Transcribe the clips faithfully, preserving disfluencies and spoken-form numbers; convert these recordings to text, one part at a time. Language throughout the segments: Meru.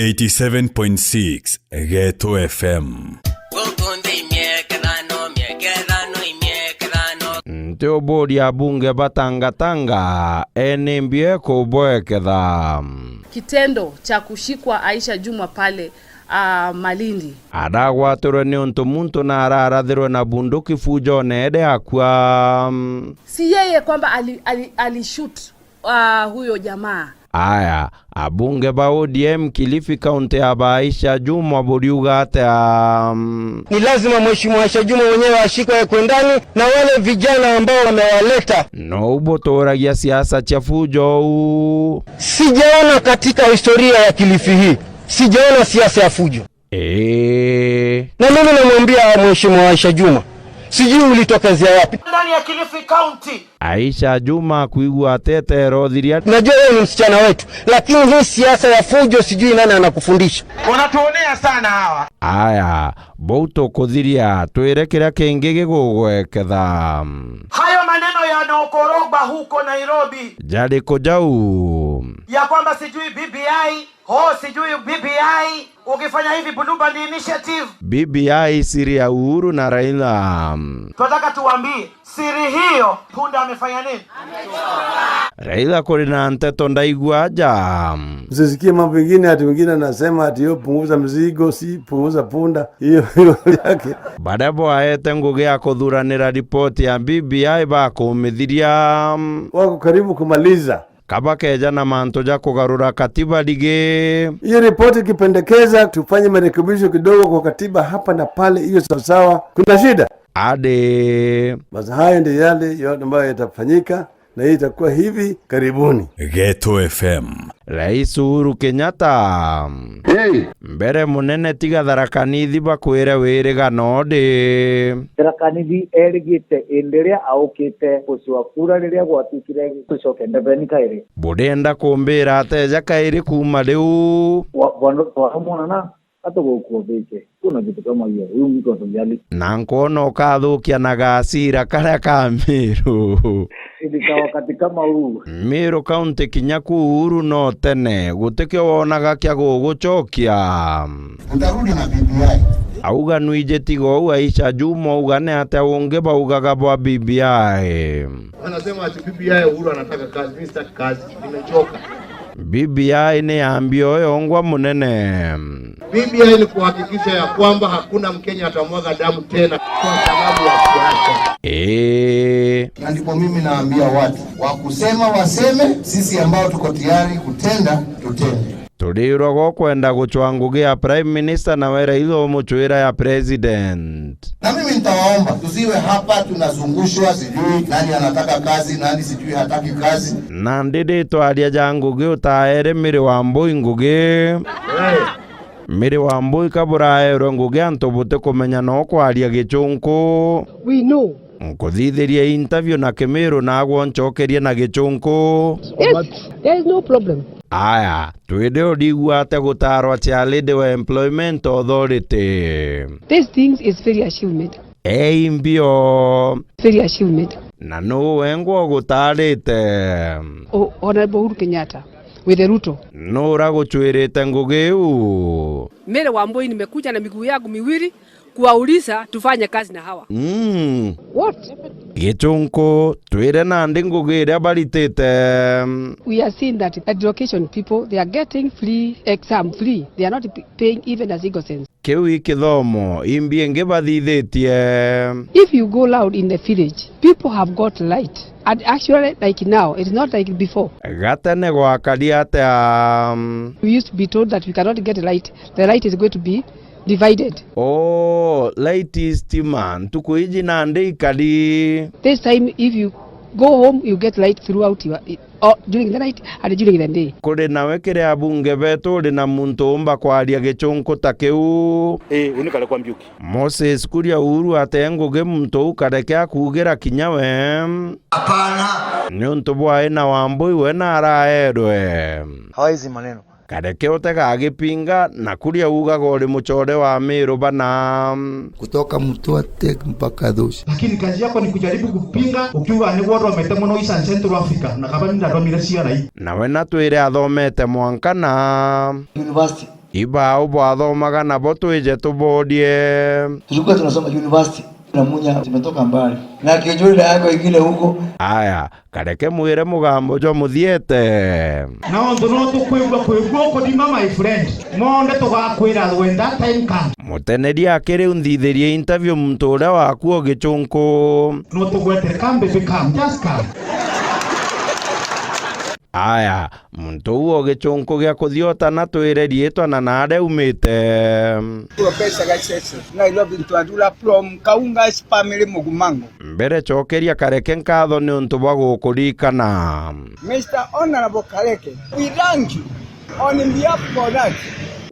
eighty-seven point six Geto F M. Guku nthi imiekethano, miekethano, imiekethano. Nti uburia abunge batangatanga, eni mbio ekubweketha. Kitendo cha kushikwa Aisha Jumwa pale, ah, Malindi. Aragwatirwe ni untu muntu na ararathirwe na bunduki fujone ede akua. Si yeye kwamba ali-, ali-, alishoot, ah, huyo jamaa. Aya, abunge ba O D M Kilifi County aba Aisha Jumwa buriuga atia? Ni lazima Mheshimiwa Aisha Jumwa mwenyewe ashikwe, awekwe ndani na wale vijana ambao wamewaleta. No ubuturagia siasa cia fujo uu. Sijaona katika historia ya Kilifi hii, sijaona siasa ya fujo. Ee. Na mimi namwambia Mheshimiwa Aisha Juma, sijui ulitokezea wapi? Ndani ya Kilifi County. Aisha Juma kuigua atetero thiria. Najua wewe ni msichana wetu, lakini hii siasa ya fujo sijui nani anakufundisha. Wanatuonea sana hawa. Aya, bou tukuthiria, twire kiria kingi gigugweketha. Hayo maneno yanaokorogwa huko Nairobi. Jariku jau? Ya kwamba sijui B B I, oh, sijui B B I, ukifanya hivi Blue Band Initiative. B B I siri ya Uhuru na Raila. Tunataka tuwaambie, siri hiyo, punda amefanya nini? Raila kuri na nteto ndaigua aja. Msisikie mambo mengine ati mwingine anasema ati, "Yo, punguza mzigo, si punguza punda." Hiyo, hiyo yake. Baria bwaete ngugi ya kuthuranira ripoti ya B B I bakumithiria. Wako karibu kumaliza. Kabakeja na mantu ja kugarura katiba rigi. Hiyo ripoti ikipendekeza tufanye marekebisho kidogo kwa katiba hapa na pale, hiyo sawasawa. Kuna shida? Ade. Basi hayo ndio yale yote ambayo yatafanyika, na hii itakuwa hivi karibuni. Geto F M. Rais Uhuru Kenyatta. Hey! Mbere munene tiga Tharaka Nithi bakwire wiriga no ndi. Tharaka Nithi erigite indi riria aukite gucua kura riria gwatuikire gucoke ndebeni kairi. Burenda kumbira ateja kairi kuuma riu? Wa-, bwana, twaramwona na atugukua bike. Kuna kitu kama hiyo. Huyu mtu atajali. Na nkwona ukathukia na gacira karia ka Miru. Ilika wakati kama huu. Miru County kinya ku Uhuru no tene, gutikio wonaga kia gugucokia. Utarudi na B B I. Auga nwiji tiga uu Aisha Juma auga ni atia ungi baugaga bwa B B I. Wanasema ati B B I, Uhuru anataka kazi, mimi sitaki kazi, nimechoka. B B I ni ya mbio yongwa munene. B B I ni kuhakikisha ya kwamba hakuna Mkenya atamwaga damu tena kwa sababu ya siasa. Ee. Na ndipo mimi naambia watu, wa kusema waseme, sisi ambao tuko tayari kutenda, tutende. Turirwa gukwenda gucwa ngugi ya Prime Minister nawe Raila umucwira ya President. Na mimi nitawaomba, tusiwe hapa tunazungushwa, sijui nani anataka kazi, nani sijui hataki kazi. Nandi ndi twaria ja ngugi utaere Mary Wambui ngugi. Mary Wambui kaburaerwe ngugi antu butikumenya no kwaria Gichunku. We know. Nkuthithirie interview na Kimiru nagwo ncokerie na Gichunku. Yes, there is no problem. Aya, twende urigua atia gutarwa Chair Lady wa Employment Authority. These things is very ashamed. Ei mbio. Very ashamed. Na nuu wengwa ugutarite? O-, Honorable Uhuru Kenyatta with Ruto. Nuu uragucwirite ngugi iu? Mary Wambui, nimekuja na miguu yangu miwili kuwauliza tufanye kazi na hawa. Mm. What? Gichunku, twire nandi ngugi iria baritite. We are seeing that education people, they are getting free exam, free. They are not p-, paying even a single cent. Kiu i kithomo, imbi ingi bathithitie. If you go loud in the village, people have got light. And actually, like now, it is not like before. Gatene gwakari atia? We used to be told that we cannot get light. The light is going to be divided. Oh, light is stima. Ntuku iji nandi ikari. This time, if you go home, you get light throughout your, or during the night and during the day. Kuri nawe kiri abunge betu, uri na muntu umba kwaria Gichunku ta kiu? Ii, unikare kwa Mbiuki. Moses Kuria Uhuru ate ngugi muntu u kareke akuugira kinya we. Hapana. Niuntu bwae na Wambui we naraerwe. Hawaizi maneno. Kareke utega agipinga, na Kuria ugaga uri mucore wa Miru bana. Kutoka Mutuate mpaka Thuci. Lakini kazi yako ni kujaribu kupinga, ukiuga ni gwe uthomete muno Eastern Central Africa, na kaba ni ndathomire C R E. Nawe natwire athomete mwanka na university. Ibao bwathomaga nabo twije tuborie. Tulikuwa tunasoma university na Munya, tumetoka mbali. Na kijuri na yako ingine huko. Aya, kareke mwire mugambo jwa muthiete. Na ontu no tukwigua kwigua ukuthima, my friend. Monde tugakwira when that time comes. Muteneri akiri unthithirie interview muntu uria waku o Gichunku. No tugwetire kambi bikam, just come. Aya, muntu uu o Gichunku gia kuthiota na twire riitwa na naaria aumite. Professor Gachece, Nairobi Ntwadula from Kaunga's family Mugumango. Mbere cokeria kareke nkatho ni untu bwa gukurikana. Mister Honorable Kareke, we thank you on behalf of that.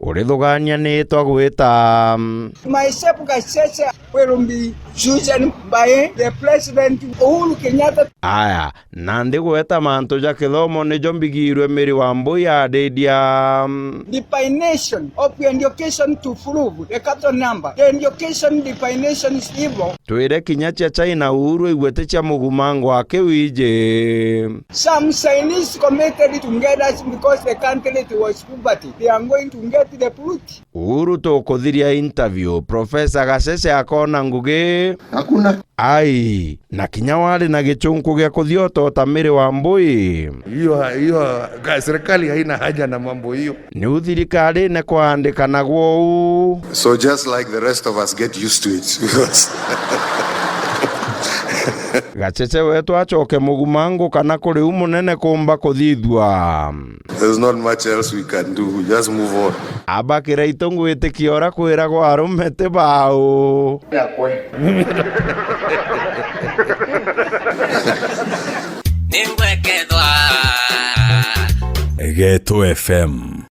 Urithugania niitwa gwita. Myself Gachece will be chosen by the President Uhuru Kenyatta. Aya, na ndigweta mantu ja kithomo nijo mbigirwe Mary Wambui adedia. Definition of education to prove the capital number. The education definition is evil. Twire kinya cia China Uhuru aigua ti cia Mugumango akiwiji. Some Chinese committed to get us because the country it was poverty. They are going to get the fruit. Uhuru tukuthiria interview, Professor Gachece akona ngugi. Hakuna. Ai, na kinya wari na Gichunku gia kuthiota o ta Mary Wambui. Hiyo, hiyo, ka-, serikali haina haja na mambo hiyo. Niu thirikarine kwaandikanagwa uu. So just like the rest of us, get used to it, because Gachece wetu acoke Mugumango kana kuri u munene kumba kuthithua. There's not much else we can do. We just move on. Abakira itu ngwitikia uria kwiragwa arume ti bau. Ningwekethwa. Geto F M.